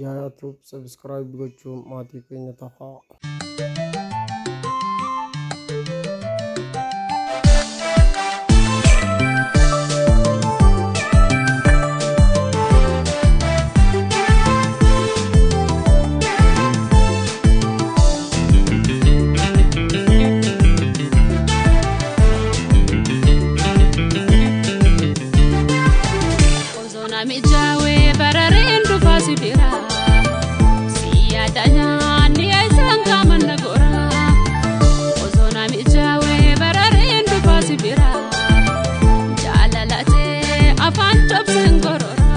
Yaayaatuuf subscribe gochuun maatii keenya tahaa. Mijaawee barareen dhufaa si bira siyaada nyaanni isaan qaaman na gora. Osoo namijaawee barareen dhufaa si bira jaalalatee afaan cabseen gorora.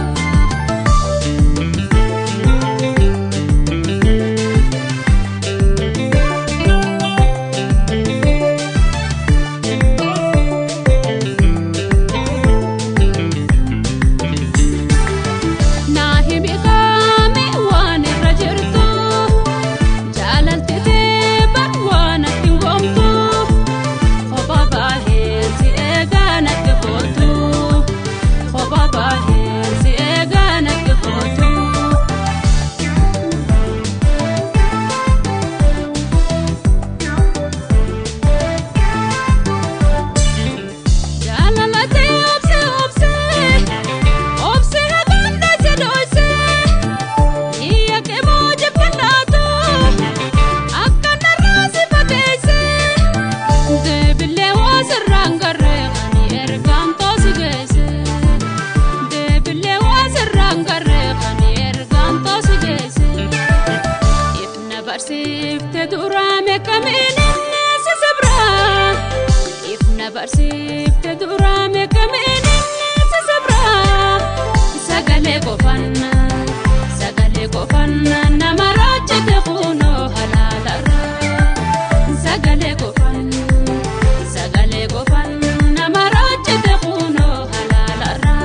Barsiifte duraame kamiin inni si sabra. Ifna barsiifte duraame kamiin inni si sabra. Sagalee qofanna, sagalee qofanna nama raajjate kunoo halaalarra. Sagalee qofanna, sagalee qofanna nama raajjate kunoo halaalarra.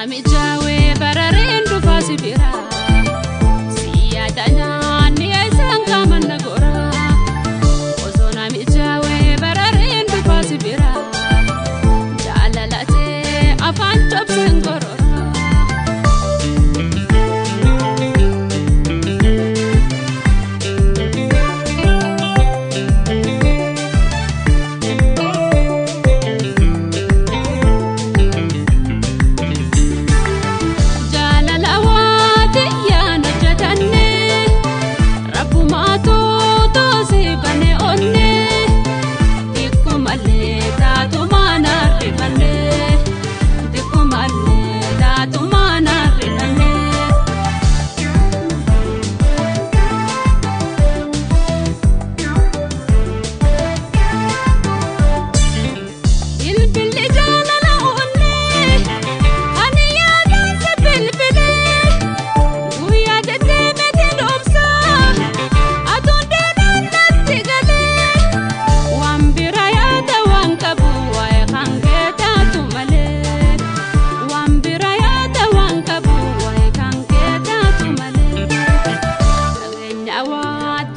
Mijaawee barareen dhufaa si bira siyaada nyaanni isaan qaaman na gora. Osoo namijaawee barareen dhufaa si bira jaalalatee afaan cabseen gorora.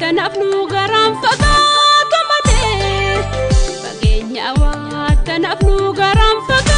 Kanaaf nu garaan fagaatu malee fageenya waa kanaaf nu garaan fagaatu.